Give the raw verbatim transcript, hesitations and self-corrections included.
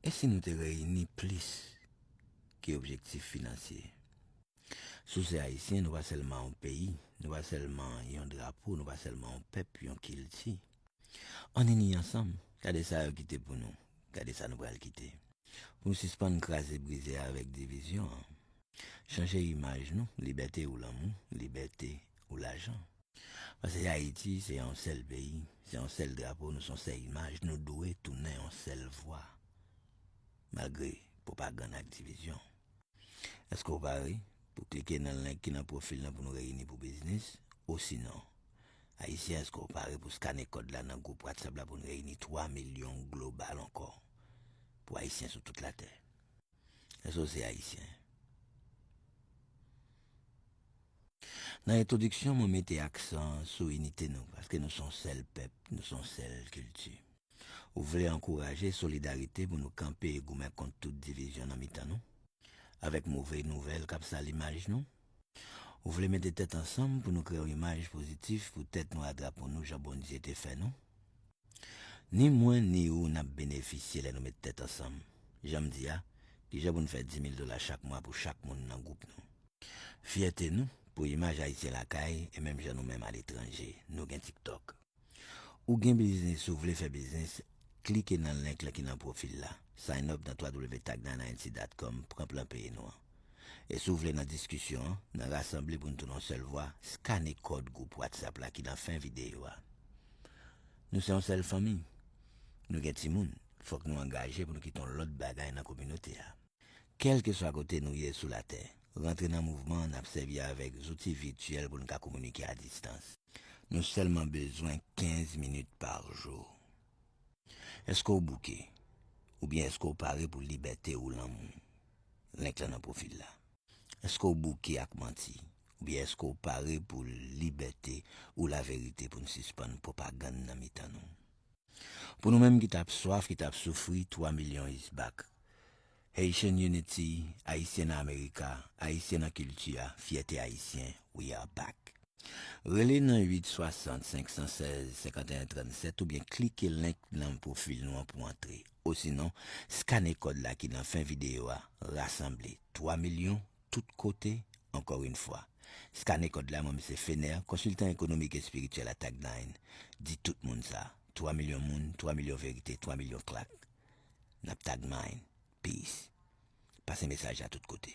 E si nou te reyini plis ke objektif finansye? Si w se Ayisyen, nou pa sèlman yon peyi, nou pa sèlman yon drapo, nou pa sèlman yon pèp, yon kilti. Ann ini ansanm, gade sa yo kite pou nou, gade sa nou pral kite. Pou nou sispann kraze brize avèk divizyon an. Chanje imaj nou, libète ou lanmou, libète ou lajan. Paske Ayiti se yon sèl peyi, se yon sèl drapo, nou se yon sèl imaj, nou dwe tounen yon sèl vwa. Malgre pwopagann ak divizyon. Èske w pare pou klike nan link ki nan pwofil nan pou nou reyini pou biznis? Osinon, Ayisyen, èske w pare pou skane kòd la nan gwoup WhatsApp la pou nou reyini twa milyon global ankò pou Ayisyen sou tout latè? Èske w se Ayisyen? Nan entwodiksyon, mwen mete aksan sou inite nou, paske nou se yon sèl pèp, nou se yon sèl kilti. Ou vle ankouraje solidarite pou nou kanpe e goumen kont tout divizyon nan mitan nou? Avèk move nouvèl k ap sal imaj nou? Ou vle mete tèt ansanm pou nou kreye yon imaj pozitif pou tèt nou a drapo nou jan Bondye te fè nou? Ni mwen ni ou n ap benefisye lè nou met tèt ansanm. Jan m di a, kijan pou n fè dis mil dola chak mwa pou chak moun nan gwoup nou? Fyète nou pou imaj Ayisyen lakay e menm jan nou menm aletranje, nou gen TikTok. Ou gen biznis, ou vle fè biznis, klike nan link la ki nan pwofil la. Sign up nan twa w tag nine ninety dot com, pran plan peye nou an. E si w vle nan diskisyon an, nan rasanble pou n tounen yon sèl vwa, skane kòd gwoup WhatsApp la ki nan fen videyo a. Nou se yon sèl fanmi. Nou gen timoun. Fòk nou angaje pou nou kite yon lòt bagay nan kominote a. Kèlkeswa kote nou ye sou latè, rantre nan mouvman an, n ap sèvi avèk zouti vityèl pou n ka kominike a distans. Nou sèlman bezwen kenz minit pa jou. Èske w bouke? Oubyen èske w pare pou libète ou lanmou? Link la nan pwofil la. Èske w bouke ak manti? Oubyen èske w pare pou libète ou laverite pou n sispann pwopagann nan mitan nou? Pou nou menm ki t ap swaf, ki t ap soufri, twa milyon is back. Haitian Unity, Ayisyen nan Amerika, Ayisyen nan kilti a, fyète ayisyen, we are back. Rele nan uit swasant, senk san sèz, senkanteyen trannsèt oubyen klike link nan pwofil nou an pou antre. Osinon, skane kòd la ki nan fen videyo a, rasanble twa milyon tout kote, ankò yon fwa. Skane kòd la, mwen se Fener, konsiltan ekonomik espirityèl a Tag Nine. Di tout moun sa. Twa milyon moun, twa milyon verite, twa milyon klak. N ap Tag Nine. Peace. Pase mesaj la tout kote.